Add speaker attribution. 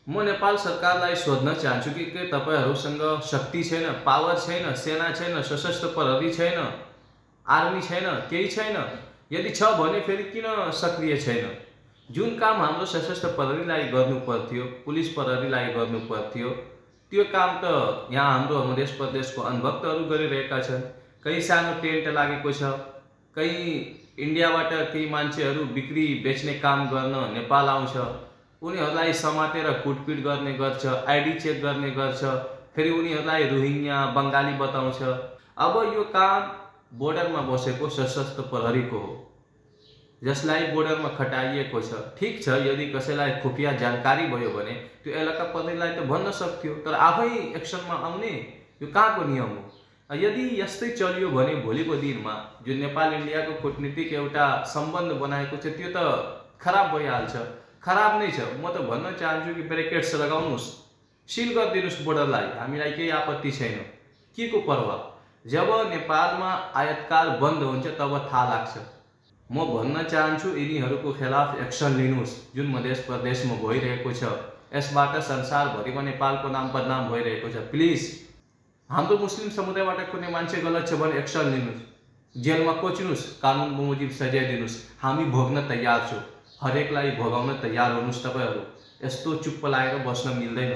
Speaker 1: म नेपाल सरकारलाई सोध्न चाहन्छु कि के तपाईहरुसँग शक्ति छैन, पावर छैन, सेना छैन, सशस्त्र प्रहरी छैन, आर्मी छैन, केही छैन? यदि छ भने फेरि किन सक्रिय छैन? जुन काम हाम्रो सशस्त्र प्रहरीलाई गर्नु पर्थ्यो, पुलिस प्रहरीलाई गर्नु पर्थ्यो, त्यो काम त यहाँ हाम्रो मध्य प्रदेशको अनभक्तहरू गरिरहेका छन्। कहीँ सानो टेन्ट लागेको छ, कहीँ इन्डियाबाट केही मान्छेहरू बिक्री बेच्ने काम गर्न नेपाल आउँछ, उनीहरूलाई समातेर कुटपिट गर्ने गर्छ, आइडी चेक गर्ने गर्छ, फेरि उनीहरूलाई रोहिङ्ग्या बङ्गाली बताउँछ। अब यो काम बोर्डरमा बसेको सशस्त्र प्रहरीको हो, जसलाई बोर्डरमा खटाइएको छ। ठीक छ, यदि कसैलाई खुफिया जानकारी भयो भने त्यो इलाका प्रहरीलाई त भन्न सक्थ्यो, तर आफै एक्सनमा आउने यो कहाँको नियम हो? यदि यस्तै चलियो भने भोलिको दिनमा जुन नेपाल इन्डियाको कूटनीतिक एउटा सम्बन्ध बनाएको छ त्यो त खराब भइहाल्छ। खराब नै छ। म त भन्न चाहन्छु कि ब्रेकेट्स लगाउनुस्, सिल गरिदिनुस् बोर्डरलाई, हामीलाई केही आपत्ति छैन। के को पर्वाह? जब नेपालमा आयातकार बन्द हुन्छ तब थाहा लाग्छ। म भन्न चाहन्छु यिनीहरूको खिलाफ एक्सन लिनुस् जुन मध्य प्रदेशमा भइरहेको छ। यसबाट संसारभरिमा नेपालको नाम बदनाम भइरहेको छ। प्लिज हाम्रो मुस्लिम समुदायबाट कुनै मान्छे गलत छ भने एक्सन लिनुस्, जेलमा कोच्नुस्, कानुन बमोजिब सजाय दिनुस्। हामी भोग्न तयार छौँ, हरेकलाई भोगाउन तयार हुनुस्। तपाईहरु यस्तो चुप्प लागेर बस्न मिल्दैन।